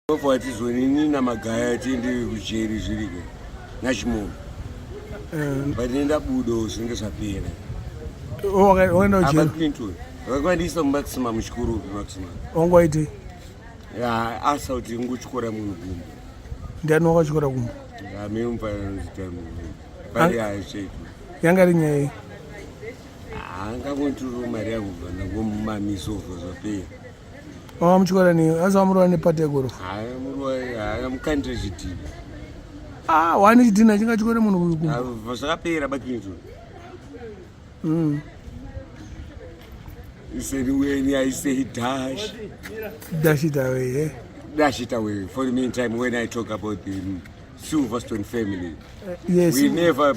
Obva tizonini namagaya tiende kujeri zviriko nachimomo. But ndabudo zvinenge zvapera. Wakaenda Aba kujeri Clinton. Vakandisa mumaximum chikuru maximum. wanga waitei? Ya asa kuti ngochikora munhu gumbo. Ndiani wakatyora kumba? Amemfananidzita munhu. Pari haishaitwa. Yanga iri nyaya yei? Haangangoitiro mari yangu kana ngomumamiso obva zvapera. Wakamutyora nei? Asi wamurova nepata yegorofa? Haamukandira chidhina. Ah, wani chidhina chingatyore munhu kumba? Zvakapera baClinton. Said when I say dash, Dash it away, eh? Dash it away. For the meantime, when I talk about the Silverstone family, we never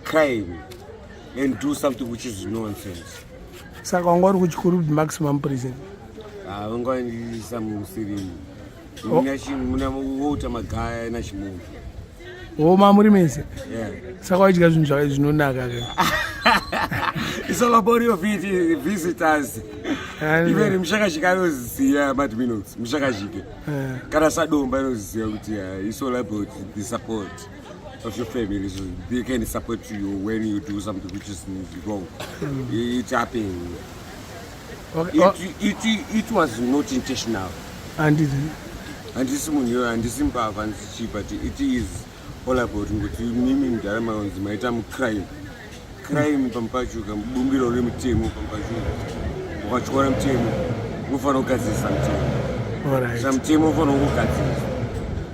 crime and do something which is nonsense. Saka wanga uri kuChikurubi Maximum Prison? Vangandisa musirini muna wouta Magaya naChimungu. Woma muri mese? Yeah. Saka waidya zvinhu zvinonaka ke? It's all about your visitors. Even mushakashika anoziva madminox, mushakashike kana sadomba anoziva kuti it's all about the support of your family, so they can support you when you do something which is wrong. It happened. It was not intentional. Handiti. Handisi munhu iyoyo, handisi mbavha, handisi chii, but it is all about kuti mimi mudarama unzi maita mucrime, crime pamupachuka mubumbiro remutemo, pamupachuka ukatyora mutemo unofanira kugadzirisa mutemo. Saka mutemo unofanira kugadzirisa.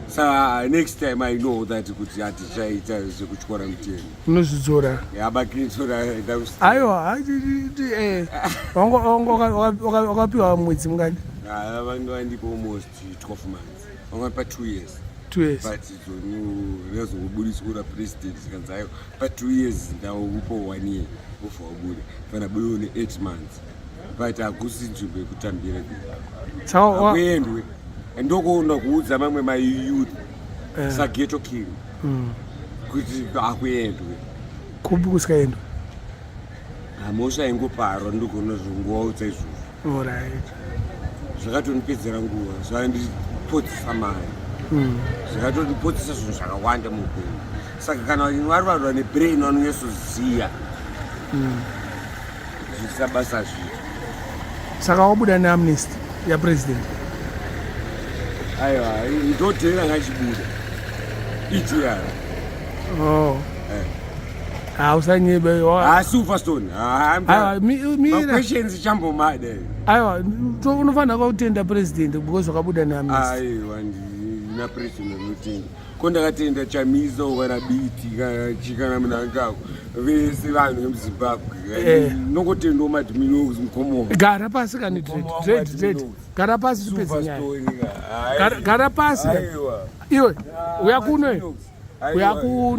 Saka next time I know that kuti hatichaita zvekutyora mutemo. Unozvidzora. Yabakitora. Aiwa, wanga wakapiwa mwedzi mungani? Vange vandipa almost 12 months, vanga pa 2 years. 2 years. But razongobudiswa rapresident, zikanzi ayo pa 2 years ndaukupa one year, ufa wabuda, fana budiwo ne8 months, but hakusi nzvimbo yekutambira. Saka Hakuendwe. Ndokuona kuudza mamwe mayouth saGhetto King kuti hakuendwe. Kupi kusikaendwa? Hamosva ingoparwa, ndogona zvongovaudza izvozvo. Zvakatondipedzera nguva, zvakandipotsesa mari, zvakatondipotsesa zvinhu zvakawanda muupenyu. Saka kana vari vanhu vane brain vanonyatsoziva zvisina basa zvito. Saka wabuda neamnesty yapresident? Aiwa, ndodhera ngachibuda itiyara. Oh, hausanyebe. Silverstone. Aiwa, mira. Maquestions chambomada. Aiwa, unofanira kutenda president because wakabuda neamnesty. Aiwa, ndina president anotenda ko? Ndakatenda Chamisa kana Biti kana chikana Mnangagwa, vese vanhu vemuZimbabwe. Nongotendawo madminox mukomowa. Gara pasi kani. Mukoma wangu. Dread, Dread. Madminox. Gara pasi tipedze nyaya. Silverstone. Gara pasi kani. Aiwa. Iwe, uya kuno iwe. Uya kuno.